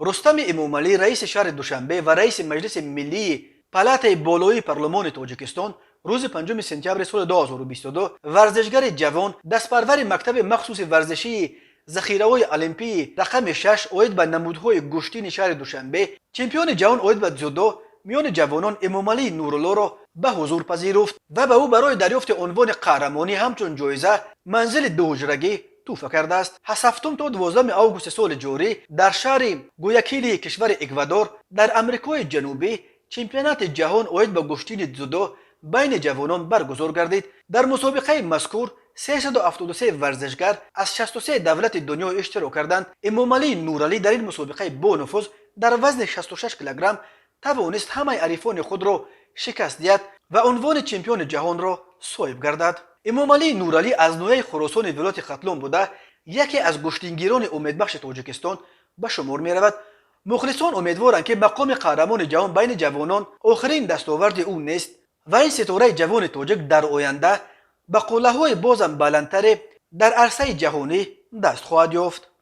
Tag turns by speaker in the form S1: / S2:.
S1: Рустами Эмомалӣ, раиси шаҳри Душанбе ва раиси Маҷлиси миллии палатаи болоии парлумони Тоҷикистон, рӯзи 5 сентябри соли 2022 варзишгари ҷавон, дастпарвари мактаби махсуси варзишии захираҳои олимпии рақами 6 оид ба намудҳои гӯштини шаҳри Душанбе, чемпиони ҷаҳон оид ба дзюдо миёни ҷавонон Эмомалӣ Нуруллоро ба ҳузур пазируфт ва ба ӯ барои дарёфти унвони қаҳрамонӣ ҳамчун ҷоиза манзили дуҳуҷрагӣ тӯҳфа кардааст. 7 то 12 августи соли ҷорӣ дар шаҳри Гуякилии кишвари Эквадор дар Амрикои Ҷанубӣ чемпионати ҷаҳон оид ба гӯштини дзюдо байни ҷавонон баргузор гардид. Дар мусобиқаи мазкур 373 варзишгар аз 63 давлати дунё иштирок карданд. Эмомалӣ Нуралӣ дар ин мусобиқаи бонуфуз дар вазни 66 килограмм тавонист ҳамаи ҳарифони худро шикаст диҳад ва унвони чемпиони ҷаҳонро соҳиб гардад. Эмомалӣ Нуралӣ аз ноҳияи Хуросони вилояти Хатлон буда, яке аз гӯштингирони умедбахши Тоҷикистон ба шумор меравад. Мухлисон умедворанд, ки мақоми қаҳрамони ҷаҳон байни ҷавонон охирин дастоварди ӯ нест ва ин ситораи ҷавони тоҷик дар оянда ба қуллаҳои бозам баландтаре дар арсаи ҷаҳонӣ даст хоҳад ёфт.